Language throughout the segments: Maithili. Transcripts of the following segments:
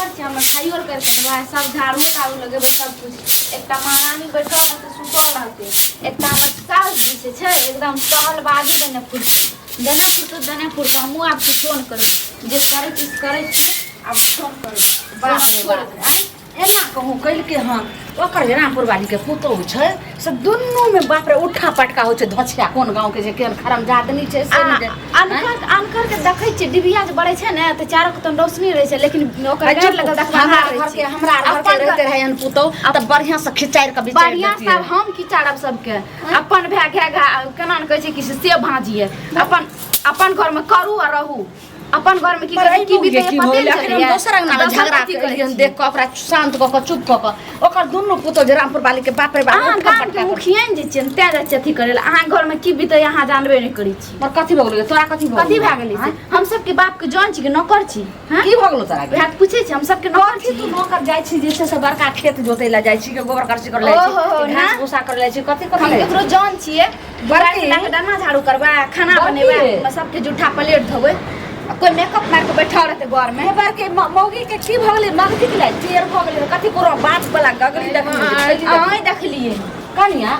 नौकर छी हम खाइयो लए करि देबै सब झाड़ुओ ताड़ू लगेबै सब कुछ एकटा महारानी बैठल रहतै सुतल रहतै एकटा हमर सास जी से छै एकदम टहलबाजी देने फुरतै देने फुरतै देने फुरतै हमहूँ आब किछो नहि करबै जे करै छी से करै छी आब किछो नहि करबै बाप रे बाप। एना कहूँ कलकै हन ओकर जे रामपुर वाली के पुतोहु छै से दुनू में बाप रे उठा पटका होइ छै। धोछिया कोन गाँव के छै, केहन खरम जादनी छै से नहि जानि। अनकर अनकर के देखै छियै डिबिया जे बड़ै छै ने तऽ चारो कतन रोशनी रहै छै, लेकिन ओकर आ गारि चुप, लगल देखबै हमरा अन्हार रहै घर छै। के हमरा घर के अपन रहते रहै हन पुतोहु तऽ बढ़ियां से खिचारि कऽ बिचारि बढ़ियां से देतियै। आब हम खिचारब सबके अपन भाय घे घा केना ने कहै छै कि से भाजिए अपन अपन घर में करू आ रहू अपन घर में की पर करै एहि की मौगी बीतै के की पते भऽ नहि गेलै? अखन हम चलैया। दोसर अंगना में दोसर झगड़ा कथी के करै एलियन छी? देख कऽ ओकरा शांत कऽ कऽ चुप कऽ कऽ ओकर दुनू पुतोहु जे रामपुर वाली के बाप रे बाप अहाँ उठा गाम के पटका कऽ। मुखिया ने जे छियै ने, तें जाइ छियै अथी करै लए। अहाँ घर में की बीतै अहाँ जानबे नहि करै छी। पर कथी भऽ गेलै तोरा? कथी भऽ कथी गेलौ? भए गेलै से? आँय? हम सबके बाप के जन छी कि नौकर छी? हाँ? की भऽ गेलौ तोरा गे? वएह तऽ पूछै छी, हम सबके नौकर कथी छी? तू नौकर जाइ छी जे छै से बड़का खेत जोतै लए जाइ छी कि गोबर करसी करै लए जाइ छी ओहो, कि ना। घास भूसा करै लए जाइ छी, कथी करै हम लए? केकरो जन छियै? बड़की। बड़की डना झाड़ू करबै, खाना बड़की। बनेबै, सबके जूठा प्लेट धोबै आ कोई मेकअप मारि के बैठल रहतै घर में। हे बड़की मौगी के की भऽ गेलै? मगजी के लाइ टेर भऽ गेलै? कथी कोनो बाप वाला गगरी देखली? अहाँ देखलियै कनिया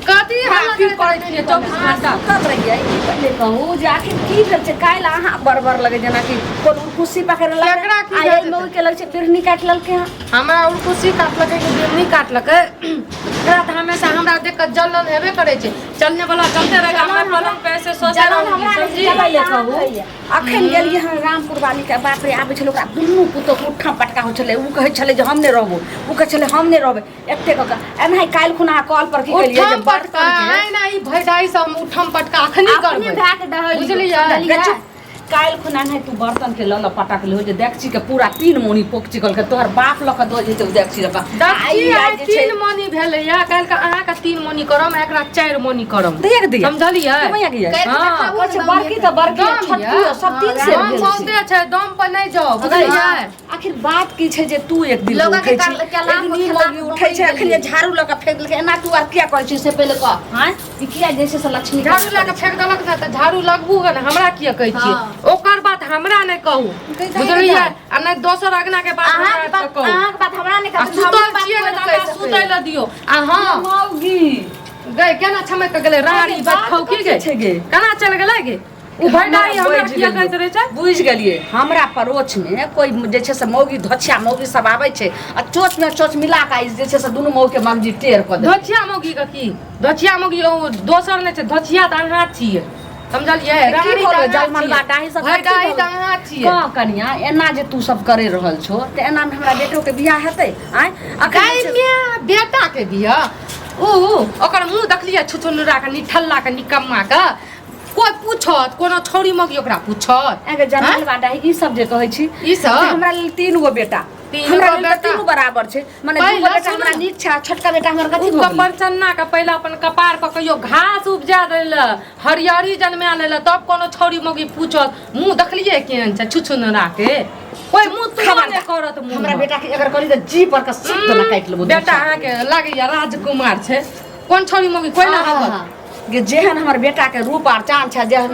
कथी हल्ला की करैत रहै छियै 24 घंटा? सुतल रहियै ई पहिले कहू जे आखिर की भेल छै? काल्हि अहाँ बड़बड़ लगै जेनाकि कोनो कुर्सी पकड़ि लेलक। केकरा की आ भेल एहि छै? मौगी के लगै छै बिढ़नी काटि लेलकै हँ। हमरा उड़कुसी काटलकै कि बिढ़नी काटलकै, एकरा तऽ हमेशा हमरा देख कऽ जलन हेबे करै छै। चलने वाला चलते रहेगा, जलन हमरा हमरा- पलंग पे ऐसे सोते जलन रहूंगी, हमरा नहि समझी? जलन पहिले अहाँ कहू, होइए। अखन गेलियै हन रामपुर वाली के बाप रे आबै छलै ओकरा दुनू पुतोह उठा पटका होइ छलै। उ कहै छलै जे हम नहि रहबो, उ कहै छलै हम नहि रहबै। एते कऽ कऽ एनाहि काल्हि खुना अहाँ कॉल पर की केलियै जे उठम पटका बर्तन के आइ ना ई भैडाई से हम उठम पटका अखनी अपने करबै। भए के डहलियै, बुझलियै? समझलियै? गे चुप। काल्हि खुना नहि तू बर्तन के लऽ लऽ पटक लिहो जे देखची के पूरा तीन मोनी पोकची कलकै। तोहर बाप लऽ कऽ दऽ जेतै ओ देखची लऽ कऽ। आ देखी ई आइ आइ जे छै 3 मनी भेलैया, काल्हि के अहाँके 3 मनी करम, एकरा 4 मनी करम। दैया के दैया समझलियै? कमैया के करि कऽ हाँ। देखाबू कहै छै ने दम बड़की तऽ बड़की दम छोटकी यऽ। सब 3 सेर दम भेल छै। बहुते छै, दम पर नहि जाउ, बुझलियै? आखिर बात की छै जे तू एक दिन लोगक उठै छी, केलाक एक दिन ई खिलाफ मौगी उठै छै, बम्बई अखन जे झाड़ू लऽ कऽ फेंक देलकै। एना तू आर किया करै छी से पहिले कह। आँय, ई किया जे छै से लक्ष्मी के झाड़ू लऽ कऽ फेंक देलक ने तऽ झाड़ू लगबू गऽ ने, हमरा किया कहै छियै? हाँ। ओकर बात हमरा नहि कहू, बुझलियै? आ नहि दोसर अगना के बात हमरा अहाँके बात कहू। अहाँके बात हमरा नहि आ कहू, सुतल हमर बात छियै ने कोइ तऽ नहि हमरा कहि सुतै सकैए। लए दियौ। आ हँ मौगी गै, केना छमकि कऽ गेलै राड़ी? बात बचखौ की कथी गै? छै गे? केना चलि गेलै गे ओ भैडारी? हमरा बुझि किया गेलियै। कहैत रहै छै? बुझि गेलियै। हमरा पड़ोस में कोई जे छै से मौगी धोछिया मौगी सब आबै छै आ चोच में चोच मिला कऽ ई जे छै से दुनू मौगी के मगजी टेढ़ कऽ देलकै। धोछिया मौगी के की? धोछिया मौगी ओ दोसर नहि छै, धोछिया तऽ अहाँ छियै, समझलियै? की रानी भऽ तऽ गेलै? अहाँ जलमलबा छियै। डाही सब कथी भैडाही भऽ तऽ अहाँ छियै। कह कनिया, एना जे तू सब करे रहल छो तऽ एना में हमरा बेटो के बियाह हेतै? आँय, अखन गाय जे छै- माय, बेटा के बियाह? ऊ ओकर मुंह देखलियै छुछुनरा के, निठल्ला के, निकम्मा के? कोई पूछत? कोनो छौड़ी मौगी ओकरा पूछत? एगे जलमलबा डाही, ई सब जे कहै छी ई सब? तऽ हमरा लेल तीन गो बेटा तीन हमरा गो लेल तऽ बेटा। तीनू बराबर छै। मने दू गो पहिला बेटा सुनू हमरा ने। नीक छै आ छोटका बेटा हमर कथी ओ भऽ गेलै? कपरचन्ना के पहिले अपन कपार पर कहियो घास उपजा दै लए, हरियरी जन्मा लै लए, तब कोनो छौड़ी मौगी पूछत। मुंह देखलियै केहन छै छुछुनरा के? कोई मुंह तुरो खबरदार। नहि करत मुंह। हमरा बेटा के अगर कहली तऽ जी पर के सब तना काटि लेबो। बेटा अहाँके लागैया राजकुमार छै। कोन छौड़ी मौगी कोई ना हगत गे जेहन हमर बेटा के रूप आर चाल छै, जेहन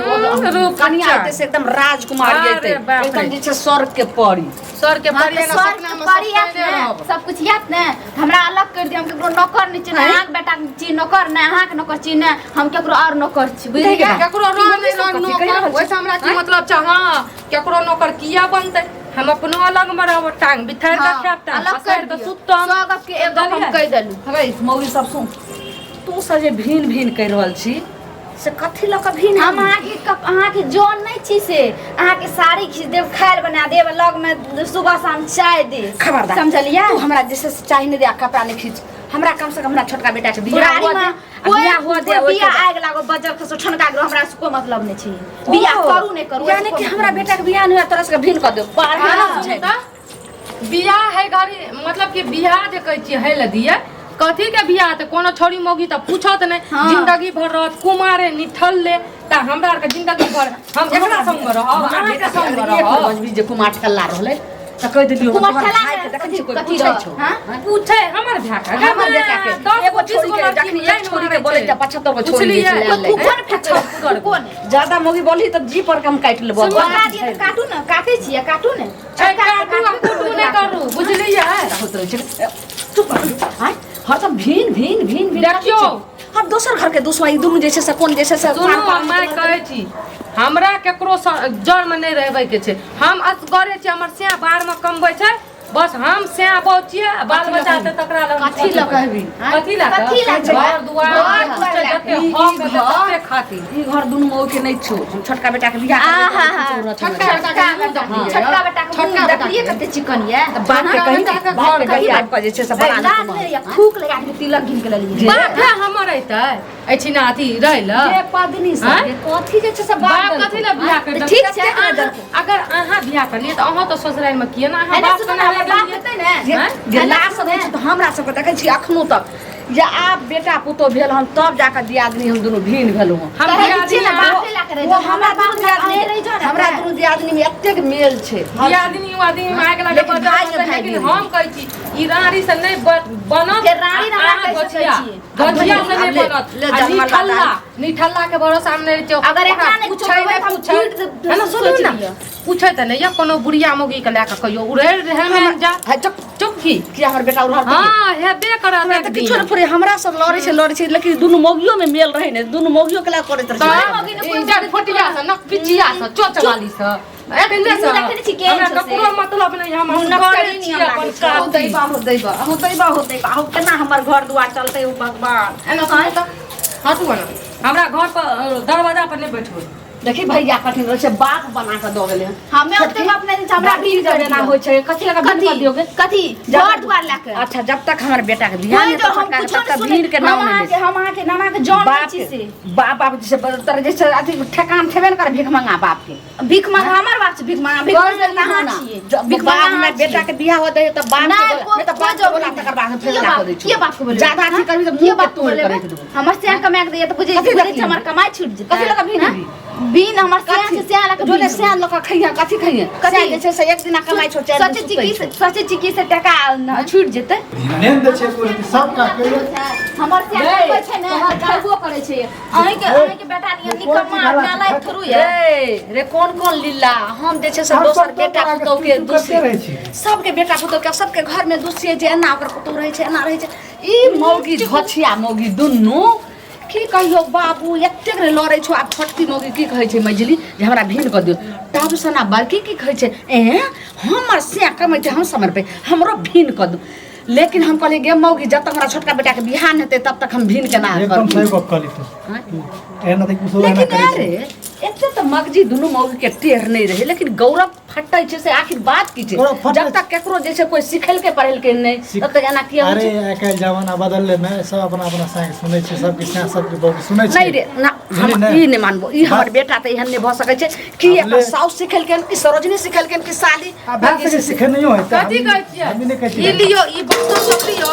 रूप कनिया चाल। एतै से एकदम राजकुमारी अरे एतै। बाप रे। एकदम जे छै स्वर्ग के परी। सर के हाँ, परी तऽ ना स्वर्ग सपना के में परी सब आयत कयने ने, रहब। सब कुछ आयत ने, तऽ हमरा अलग कर दियौ। हम केकरो नौकर नहि छी ने। अहाँके बेटा छी नौकर ने, अहाँके नौकर छी ने, हम केकरो और नौकर छी, बुझलियै? केकरो रह नहि रह कथी कहि नौकर रहल छी? ओहिसँ हमरा की मतलब छै? हाँ, केकरो नौकर किया बनतै? हम अपनो अलग में रहब, टांग बिथारि कऽ हाँ, खायब, टांग अलग पसारि कर कऽ दियौ। सुतम। सौ गप के एक गप हम कहि देलहुँ। हगै मौगी सब सुन, तू सब जे भिन भिन कहि रहल छी से कथी लऽ कऽ भिन? हम अहाँके अहाँके जौन नहि छी से अहाँके साड़ी खींच देब, खाय लए बना देब, लग में सुबह शाम चाय देब। खबरदार। समझलियै? तू हमरा जे छै से चाय नहि दे आ कपड़ा नहि खींच। हमरा कम से कम हमरा छोटका बेटा के बियाह बुढ़ारी हुआ दे में आ कोई बियाह हुआ दे कोई ओहिके बियाह बाद- आगि लागो बजर खसो ठनका गिरो, हमरा से कोई मतलब नहि छै। बियाह ओ, करू नहि करू, यानी ओहिसँ कि कोई हमरा मतलब बेटा के बियाह नहि हुआ तोरा सबके भिन कऽ देब बाहर हाँ, छै। तऽ बियाह है घड़ी, मतलब कि बियाह जे कहै छियै है लए दियै, कथी के बियाह? तऽ कोनो छौड़ी मौगी तऽ पूछत नहि। हाँ। जिंदगी भर रहत कुमारे निठल्ले, तऽ हमरा आरके जिंदगी भर हम एकरा संग रहब, हमरा अहाँके बेटा संग के अगर एक रहब। बजबी जे कुमार ठल्ला रहलै तऽ कहि देलियौ हम कुमार तोहर ठल्ला भाई के देखै छियै कोइ कथी पूछै रहत, छौ? हाँ? पूछे हमर भाय के? हमर बेटा के 10 एगो 20 छोरी गो के लड़की जखनी एक लाइन छोरी के मारै बोलै छै। तऽ 75 गो छोरी जे छै बुझलियै? लए लै। कोन फेकबै? कोन ज्यादा मौगी बोलही तऽ जी पर के हम काटि लेबो। बता दिअ तऽ काटू ने, काटै छियै, काटू ने। छै, काटू आ कुटू नहि करू। रहै छै। चुप आय, हरदम भिन भिन भिन भिन। देखियौ। हम दोसर घर के दुश्मन ई दुनू जे छै से कोन जे छै से सुनू, हम कहै छी हमरा केकरो जड़मे नहि रहबैके छै। हम असगरे छी, हमर सिया बाहरमे कमबै छै, बस हम सिया बहू छियै आ बाल बच्चा छै तकरा लग। कथी लऽ कहबी? कथी लए? कथी लए? घर दुआर घर दुआर लए जते ई हक हेतै घर- तते खातिर। ई घर दुनू मऊ के नहि छौ। हम छोटका बेटा के बियाह आहा, करबै। छोटका बेटा के मुँह देखलियै। छोटका बेटा के छोटका मुँह बेटा देखलियै के। कते चिकन ये। बाप के कही, छोटका बेटा के बाप के घर कही आबि कऽ जे छै से बना लाज लेतौ। नहि या थूक लगा के तिलक गिन के लेलियै। बाप है हमर अइतै एहिठिना अथी रहै लए? जे पदनी सब आँय? के कथी जे छै से बाप कथी लए बियाह कर तऽ ठीक छै, अगर अहाँ बियाह करलियै तऽ अहाँ तऽ ससुरारिमे किए ने अहाँ एने बाप सुनू सने ने, हमर बाप गेलियै? हेतै ने। जे आँय? जे लाज सब होइ छै तऽ हमरा सबके देखै छी अखनो तक जे आब बेटा पुतोह भेल हन तब जाकऽ दियादनी हम दुनू भिन्न भेलहुँ हन। हम कहै दियादनी छियै ने, अहाँ- बापे लए कऽ रहै ओ छै। हमरा हमरा दुनू बाप दियादनी लए रहै छै ने। हमरा दुनू दियादनी मे एतेक मेल छै। दियादनी उआदनी मे आगि लागे लेकिन बदल भाइ के होतै, भाइ लेकिन नहि। हम कहै छी ई रानी से नहि बनत। फेर रानी ने हमरा अहाँ कहि सकै गछिया छियै। गछिया से आब नहि ले- बनत। ले आ जन्मल निठल्ला दादा। निठल्ला के भरोसा हम नहि रहै छियै। अगर एकरा ओकरा नहि कुछो पूछै कहबै नहि तऽ हम पूछै पीट देब, है ना, सुनू सोचि ने लिअ। पूछै तऽ नहि यऽ कोनो बुढ़िया मौगी के लए कऽ कहियो उड़ैल रहै मे जा। है चुप। चुप की किया हमर बेटा उड़हर? हाँ, हेबे करत हमरा एक तऽ दिन। किछो नहि फुरे। हमरा सब लड़ै छै लड़ै छै, लेकिन दुनू मौगियो मे मेल रहै ने, दुनू मौगियो के लए करैत रहै छै। मौगी ने ई जड़ फटिया से नकपिचिया से चोचवाली से एखने से मुँह देखने छी केहन हमरा छै से? ककरो मतलब नहि, हम मुँह असगरे नकचरी छी नियन अपन लागै छै। हो काज। दैबा, हो दैबा, हो दैबा, हो दैबा, हो केना हमर घर दुआर चलतै, ओ भगवान। एना सुनू तऽ हटू एना, हमरा घर पर दरवाजा पर नहि बैठू। देखी भैया कठिन रहै छै, बाप बना कऽ दऽ गेलै हन। हमे ओते बाप नहि छै, हमरा भी भी जब एना होइ छै, कथी लगा कथी कथी दियोगे? कथी घर दुआर लए कऽ? अच्छा, जब तक हमर बेटा के बियाह कोई नहि जो हेतौ हम छोटका के, कुछो तब नहि तक भीड़ के सुनै। नाम हम नहि अहाँके हम अहाँके नाना के जन नहि बाप छी से बाप बाप जे छै तर जे छै अथी ठेकान छेबे ने करे भीख मंगा बाप के। भीख मंगा हमर बाप छै? भीख मंगा, भीख कर मंगा देली अहाँ ना। छियै। जब भीख बाप मंगा हमरा अहाँ बेटा छियै। के बियाह होतै तऽ बाप के नहि, नहि तऽ कोइ बाप के जरूरी बोला नहि। तकर बाद हम किए फैसला बाप कऽ दै किए छियौ। बाप के बोलेबै? ज्यादा अथी करबी तऽ किए मुँह के बाप के तोड़ के बोलेबै? राखि देबौ। हमर सिया कमा के दैया तऽ बुझै कथी बुझै देखली? छै हमर कमाइ छूटि जेतै। कथी लऽ कऽ भीन हँ? हेबी? बिन हमर सिया छै, सिया लऽ कऽ जोने बिन। सिया लऽ कऽ खैहे, कथी खैहे? कथी? सिया जे छै से एक दिना कमाइ छौ, चारि दिन सोचै छी सुतै की छौ। सोचै छी की से टका न छूटि जेतै। ध्याने नहि दै छै एको रत्ती, सब काज करियौ। हमर सिया कमबै छै ने, खेबो करै छै। अहींके अहींके बेटा नियन निकम्मा नालायक थोड़ू ये। रे रे, कोन कोन लीला हम जे छै से हम दोसर सब बेटा तोरा के पुतौह के तू दोषी करते रहै छी। सबके बेटा पुतौह के सबके घर में दोषी जे एना ओकर पुतौह रहै छै, एना रहै छै। ई मौगी धछिया मौगी दुनू की कहियो बाबू एतेक ने लड़ै छौ। आब छोटकी मौगी की कहै छै मझिली जे हमरा भिन कऽ दियौ। तब सना बड़की की कहै छै, ए हमर से कमै छै, हम समर्पे हमरो भिन कऽ दू। लेकिन हम कहलियै गे मौगी, जब तक हमरा छोटका बेटाके बियाह नहि हेतै तब तक हम भिन केना एकदम करबै? सही गप कहली तू। आँय? एहन तऽ कुछो एना लेकिन करै छै। अरे एते तऽ मगजी दुनू मौगी के टेढ़ नहि रहै, लेकिन गौरव फटै छै से आखिर बात की छै? गौरव फटै जब तक केकरो जे छै कोइ सिखेलकै पढ़ेलकै नहि तब तक एना किया होइ अरे छै? आइ काल्हि जमाना बदललै ने, सब अपना अपना साँग सुनै छै, सबके साँग सबके बहू सुनै छै। नहि रे ना, हम बुझली ने? ई नहि मानबो। ई हमर बात- बेटा तऽ एहन नहि भऽ सकै छै कि आब एकर ले। साउस सिखेलकै कि सरोजनी सिखेलकै कि साली। आ भए सकै सिखेनैयो हेतै। कथी कहै छियै? हमही नहि कहै ई छियै। लियो, ई बर्तन सब लियो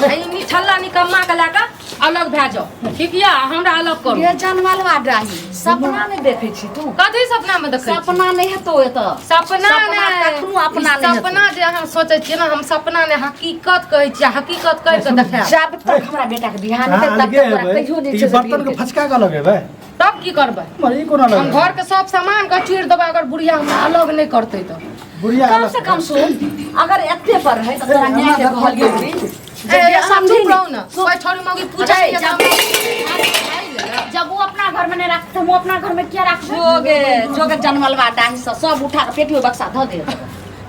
आ ई निठल्ला निकम्मा के लए कऽ अलग भए जाओ, ठीक यऽ? हमरा अलग करू। ये जानवलवा डाही सपना नहि देखै छी तू? कथी सपना मे देखै छी? सपना नहि हेतौ एतऽ। सपना सपना नहि कखनो अपना ई नहि हेतौ। सपना जे अहाँ सोचै छियै ने, हम सपना नहि हकीकत कहै छियै, हकीकत कहि कऽ देखायब। जब तक हमरा बेटा के बियाह नहि अहाँ हेतै तब अलगे तक तोरा हेबै कहियो नहि तऽ छै ई से बर्तन के बियाह। फचका कऽ लगेबै। तब की करबै? मर ई कोना हम लगेबै? घर के सब सामान के चीर देबै अगर बुढ़िया हमरा अलग नहि करतै तऽ। बुढ़िया कम अलग से कम सुन, अगर एते पर रहै तऽ तोरा ए, न्याय के हमरा कहलियौ घर कि ए, जे अहाँ समझी चुप रहू ने। सुन। कोइ छोरी मौगी पूछै अरे, छै जब- जब वो अपना घर में नहीं रखते, हम अपना घर में क्या रखबै? जोगे जोगे जनमलवा डाही से सब उठा के पेटियो बक्सा धऽ दे।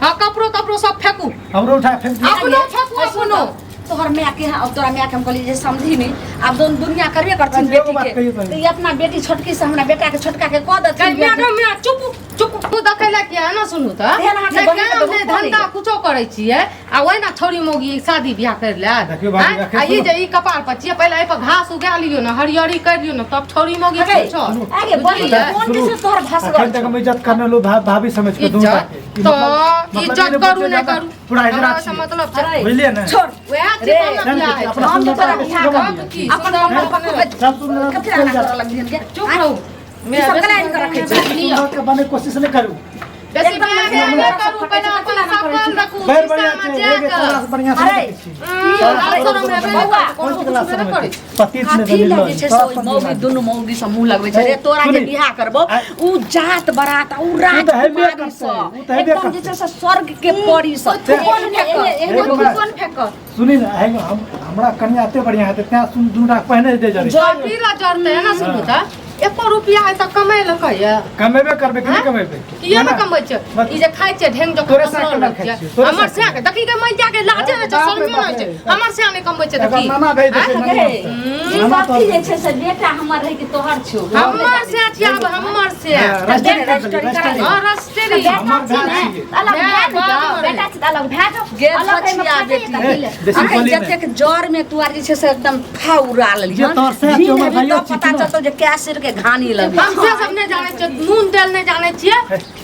हाँ, कपड़ो तपड़ो सब फेकू। हमरो उठा फेंक दियौ। अपनो फेकू अपनो। तोहर माय के अब तोरा माय के हम कहलियै जे समझी नहि, आब दोन दुनिया करबे करथिन अच्छा, एगो बेटी बात के कहियौ तनी। तऽ ई अपना बेटी छोटकी से हमरा बेटा के छोटका के कऽ देथिन। कन्या के माय, चुप चुप, तू देखै लए किया ना? सुनू तऽ एहन अहाँके नहि बहिन के काम बहुत नहि धंधा पड़ैए। कुछो करै छियै आ ओहिना छौरी मौगी शादी बियाह करि लेत। देखियौ भाभी, आँय? अखन आ ई सुनू। जे ई कपार पर छियै, पहिले एहि पर घास उगा लियौ ने, हरियरी करि लियौ ने, तब छौरी मौगी अगे, पूछत। आगे बहिन, बुझलियै? कोन जे छै तोहर भसगर अखन तक हम इज्जत करने लो भाभी समझ के दूर इज्जत तऽ इज्जत करू नहि करू, पूरा हमरा हिजरा ओहिसँ छियै। मतलब छै। अरे, बुझलियै ने? छोड़। वएह चीज रे, पर ने बियाह होइ छै। अपना हम तऽ सुंदरता तोरा के बियाह सुगम करब। दिअ। की अपन सुंदर अपन बने। सब सुंदर कथी चलि लए जायत। करऽ लगलियन गे? चुप रहू। ई सब कला आनि कऽ रखै छै। सुंदर के बने कोशिश नहि करू। बेसी एकदम बियाह नहि नहि करू, पहिने अपन सकल रखू, बड़ बढ़िया शीशामे छै जा एगे कऽ। तोरा से बढ़िया से अरे, देखै छी। लाज शरम हेबे नहि बौआ, करै छै, कोन कोनो चीज के लाज कुछ शरम नहि करै हेतै? छै। पति ने कथी लए जे छै से ओहि मौगी दुनू मौगी सब मुँह लगबै छै रे तोरा जे सुनी। बियाह करबो उ जात बरात उ तऽ हेबे राजकुमारी करतै, सब उ तऽ हेबे एकदम जे करतै। छै से स्वर्ग के परी सब कोन फेकत एगो एहन बात। कोन फेकत सुनी ने हे हम हमरा कनिया एते बढ़िया हेतै तें सुन दूटा पहिने दे जरे कथी लए जरतै एना सुनू तऽ एको रुपया एतऽ कमेलकै ये कमेबे करबै कि नहि कमेबै किया ने कमबै छै बस। ई जे खाइ छै ढेंग जकाँ तोरे साग पसरल केना रहै खाइ छै छियै? तोरे हमर साग स्याह के देखी के मैया के लाजे नहि छै बाप रे शर्मे नहि बाप छै रे। हमर स्याह नहि कमबै छै एकर देखी नाना भेज देतै गे, नाना ई नाना कथी जे छै से बेटा हमर रहै कि तोहर छौ हमर स्याह छियै आब हमर स्याह रजिस्ट्री रजिस्ट्री रजिस्ट्री करा हँ रजिस्ट्री बेटा हमर छी भाय ने छियै। अलग माय, भए बाप रे। बेटा छी तऽ अलग भए जाओ गे अलग एहिमे छछिया फाटैए बेटी। कथी लए? बेसी अखन बोली नहि। जतेक जर में तू आर जे छै से एकदम फा उड़ा लेलिहन जे तोहर सएह छौ, हमर हेबी भाइयो तब छी पता कि ने? चलतौ जे कै सिर के घानी लगे हम से सब नहि जानै छियै नून तेल नहि जानै छियै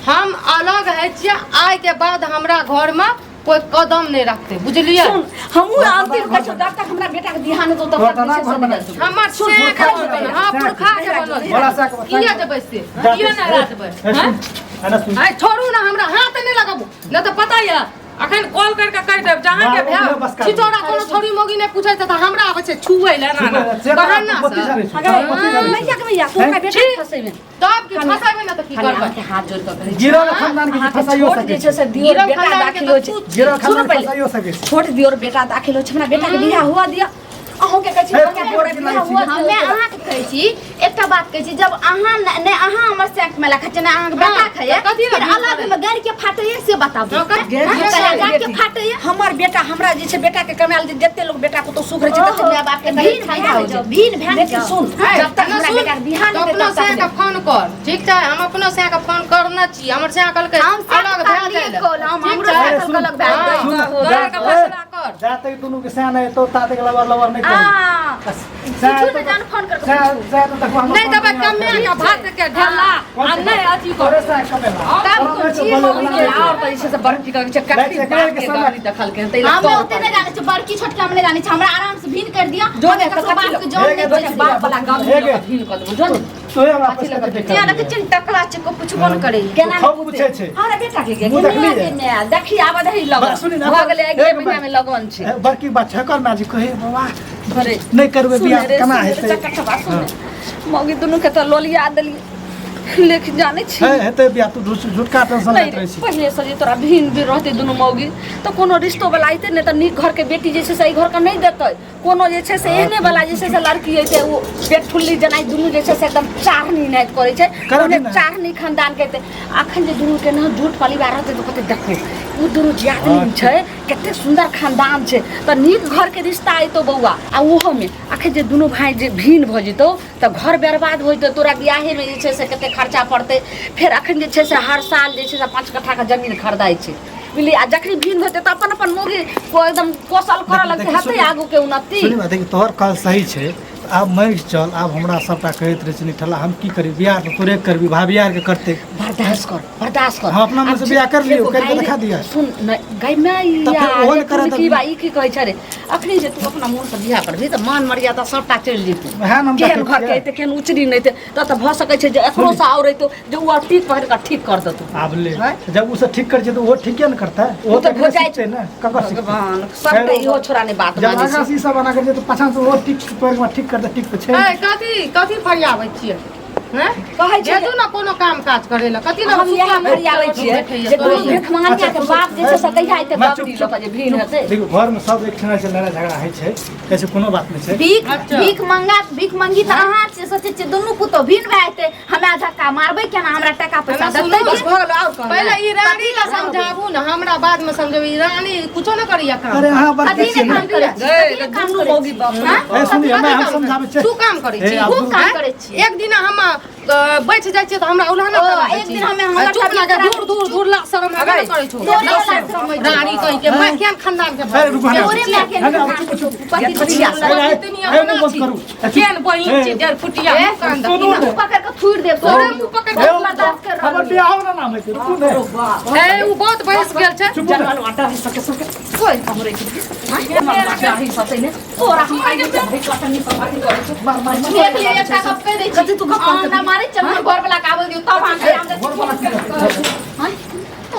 हम अलग होइ छियै आइ के बाद हमरा घर में कोई कदम नहि रखतै बुझलियै सुन हमहूँ अंतिम कहै छियौ जब तक हमरा बेटा के बियाह नहि होतौ तब तोहर तक नाना जे छै से घर नहि बना जेतौ। हमर स्याह के बनल हँ पुरखा के बनल बड़ा साग किया देबै से किया नहि राखबै हँ है ना सुन आइ छोड़ू ना हमरा हाथ नहि लगाबू नहि तऽ पता यऽ अखन कॉल करके कहि देब जहाँ के मारो, भेल बस कर। छिचोरा कोनो छोरी मोगी नहि पूछै छै तऽ हमरा आबै छै छुबै लए ना ना से तोरा बहाना पोती से झाड़ै छौ, अगर तोरा पोती झाड़ै छौ। भैया के भैया तू हमरा बेटा के फंसेबे तब की फंसेबै ना तऽ की खाली करबै अहाँके हाथ जोड़ कऽ कहै छी गिरल खानदान के अहाँके फसाइयो छोट सकै जे छै से दियोर गिरल बेटा खानदान के दाखिल तऽ होइ छै तू- गिरल सुनू खानदान पहिले। फसाइयो सकै छै छोट दियोर बेटा दाखिल होइ छै हमरा बेटा के बियाह हुआ दिअ अहूँके कहै छी हे, हमरा तू गोर बेटा की बियाह लागै छी? हुआ दिअ। हमे अहाँके कहै छी एकटा बात कहै छी जब अहाँ ने अहाँ हमर सैंक में खाइ छी ने अहाँके बेटा हाँ, खाइए तऽ कथी लए फिर बीच अलग में गाड़ि के फाटैए से बताबू हाँ, कथी- गे हाँ, बेटा, पहिले गाड़ि के बेटी। फाटैए हमर बेटा हमरा जे छै बेटा के कमायल जे जते लोग बेटा पुतोह सुख रहै छै तते ओहो, माय बाप के भीन फायदा भए होइ छै जाउ, भीन भए लेकिन जाउ। सुन जब तक एना हमरा सुन, बेटा के बियाह तऽ नहि अपनो हेतै तब सैह तक के फोन कर ठीक छै हम अपनो सैह के फोन करने छी हमर सैह कहलकै हम सैह अलग के भए करलियै जाइ लए। कॉल, हम ठीक हमरो छै? सैह सुन, अलग भए हाँ, जाइ। सुन, तोरा के फैसला कर जा तक दुनू के सैन एतो ता तक लवर लवर नहि आ करी पूछू ने जान फोन करके पूछू। सैह तो देखो नहि देबै कमे के भात के ढेला आ नहि अथी कर तोरे सैह कमेला तब तोरा छी नहि मौगी बोले के वाला और तऽ जे छै से बड़की कहै छै नहीं, कथी एकरा बाप के के समय- गाली देखलकै हन, ताहि लए हमे तोड़ ओते नहि जानै छी बड़की छोटकी हम नहि जानै छी हमरा आराम से भीन कर दिअ जो हम ने ककरो तऽ बाप कथी के जान हे नहि गे, दै छी बाप वाला गम हे गे। भीन कऽ देबो जो ने तोहे हमरा कथी पैसा लऽ कते तिया देखै छियै ने टकला छै को पुछबो नहि करैए केना खूब पूछै छै। हमरा बेटा के गे मुँह केना देखलियै? गे माय देखी आबऽ दही लगन बस सुनी ना, भऽ गेलै अगिले एक महीना में लगन छै ए, बड़की बात छै कर माजी कहे बाबा अरे नहि करबै सुन बियाह रे, केना सुन रे, हेतै चकटवा सुन रे। मौगी दुनू के तऽ लोलिया देलियै लेकिन जानै छी हे हेतै बियाह तू झूठ झूठका टेंशन नहीं लैत रे, रहै छी पहिले से जे तोरा भिन भी रहतै दुनू मौगी तऽ कोनो रिश्तो वाला अयतै नहि तऽ नीक घरके बेटी जे छै से एहि घरके नहि देतै कोनो जे छै से एहने वाला जे छै से लड़की अयतै ओ पेटठुल्ली जेनाइ दुनू जे छै से एकदम चाहनी नाइत करै छै करऽ ओहने ने। चाहनी खानदान के अयतै अखन जे दुनू के ने झूठ परिवार रहतै तऽ कहतै देखू ओ दुनू जियादनी छै कते सुन्दर खानदान छै तऽ नीक घरके रिश्ता अयतौ बौआ आ ओहोमे अखन जे दुनू भाय जे भिन्न भऽ जेतौ तऽ घर बर्बाद हो जेतौ तोरा बियाहेमे जे छै से कते खर्चा पड़तै फेर अखन जे छै से हर साल जे छै से 5 कट्ठाके जमीन खरीदाइ छै बुझलियै आ जखनी भिन्न होतै तऽ अपन अपन मौगी को एकदम कौशल करऽ लगतै देखी, हेतै सुनी। आगूके उन्नति सुनी बात देखी तोहर कहल सही छै आब मरि चल आब हमरा सबटा कहैत रहै छै निठल्ला हम की करी बियाह तऽ तोरे करबी भाभी आरके करतै बर्दाश्त कर बर्दाश्त कर हम अपना मन से आब बियाह कर लियौ, एगो करके गाय देखा दिअ। सुन नहि गाय माय तऽ फेर ओहो ने करत की बा ई की कहै छै रे अखनी जे तू अपना मोन से बियाह करबही तऽ मान मर्यादा सबटा चलि जेतौ वएह ने हम केहन देखै घर के छियै। अयतै केहन उचरी नहि अयतै तऽ तऽ भऽ सकै छै जे एकरो से आओर अयतौ जे ओ आओर टीक पकड़ि कऽ ठीक कर देतौ आब ले जब ओ सब ठीक करै छै तऽ ओहो ठीके ने करतै ओ ओहो तऽ तऽ भऽ जाइ सिखतै ने ककर सिखतै भगवान सबटा इहो छोड़ा नहि बात जब मानै आगाँ छै से ई सब एना करै छै तऽ पाछाँ से ओहो टीक पकड़ि कऽ ठीक करतै ठीक तऽ छै ए कथी कथी फरियाबै छियै हैं कहै छै भेजू ने कोनो काम काज करै लए कथी लए हम इएह फरियाबै छियै जे दुनू भिखमंगिया के बाप जे छै से कहिया एते मैं बकरी चुप- लऽ कऽ जे भिन हेतै देखियौ घरमे सब एक ठिना छै लड़ाइ झगड़ा होइ छै ऐसे कोनो बात नहि छै भीख अच्छा। भीख मंगा भीख मंगी तऽ अहाँ छियै सोचै छियै दुनू पुतोह भिन भए जेतै हमरा धक्का मारबै केना हमरा टाका पैसा हमरा देतै सुनू, बस भऽ गेल आओर कहू पहिले ई रानी ला समझाबू ने हमरा बाद में समझेबै ई रानी कुछो न करैया काम अरे अहाँ बड़की कथी छियै ने ने काम करै छी गै, कथी ने काम दुनू करै मौगी छी? बाप हाँ? ए सुनी हमे हम समझाबै छियै तू काम करै ए, छी आब खूब काम करै छी एक दिन हम बैठ जाइ छियै तऽ हमरा उल्हाना ओ, करा दै एक छी। दिन हमे हमर चुप तबियत लागे खराब दूर दूर दूर ला शरम हेबे ने करै छौ तोरे लाज शरम होइ छौ। रानी कहि के मैं केहन खानदान के अरे रुकू हने तोरे माय के हने आब चुप चुप पति फरिया। ए, ए, मुँह बंद करू ए, चुप। केहन बहिन छी डेढ़ फुटिया ए, मुँह कान सुनू देखी ने। मुँह पकड़ के थूर देब तोरे मुँह पकड़ के ए, बर्दाश्त कर हमर रहल बियाहो ना नाम हेतै रुकू ने ए उ बहुत बहस गेल छै चुप ने। जनमल आटा है सके सके कोई हमरे के जनमल आटा है सके ने तोरा हम आइ के भाई कटनी सब अथी करै छौ मार मार मार देख लिअ एकटा गप कहि दै छी कथी तू गप अहाँ हमरा मारै चलू घर वाला के आबै दियौ तब अहाँ घर वाला की करतै? हाँ?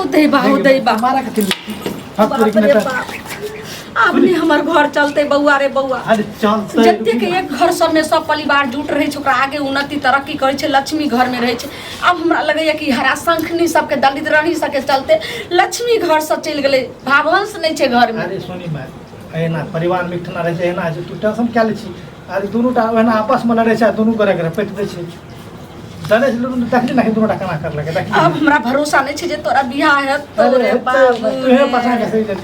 ओ दैबा ओ दैबा। मारा के बाप रे बाप, आब नहि हमर घर चलते बौआ रे बौआ। अरे चलते। जतेक एक घर सबमे सब परिवार जुट रहै छै, ओकरा आगे उन्नति तरक्की करै छै, लक्ष्मी घरमे रहै छै। आब हमरा लगैया कि हरा शंखनी सबके दलित रानी सबके चलते लक्ष्मी घरसँ चलि गेलै, भावंश नहि छै घरमे। अरे सोनी माय, एना परिवारमे एकठना रहै छै, एना छै, तू टेंशन क्या लै छी? अरे दुनू टा ओहिना आपसमे लड़ै छै आ दुनू गोरे गोरे पैट दै छै, डरे छै दुनू। देखली ना दुनू टा केना करलकै, देखली? आब हमरा भरोसा नहि छै जे तोरा बियाह हेत। अरे रे बाबू तोहे पछा के सही छै।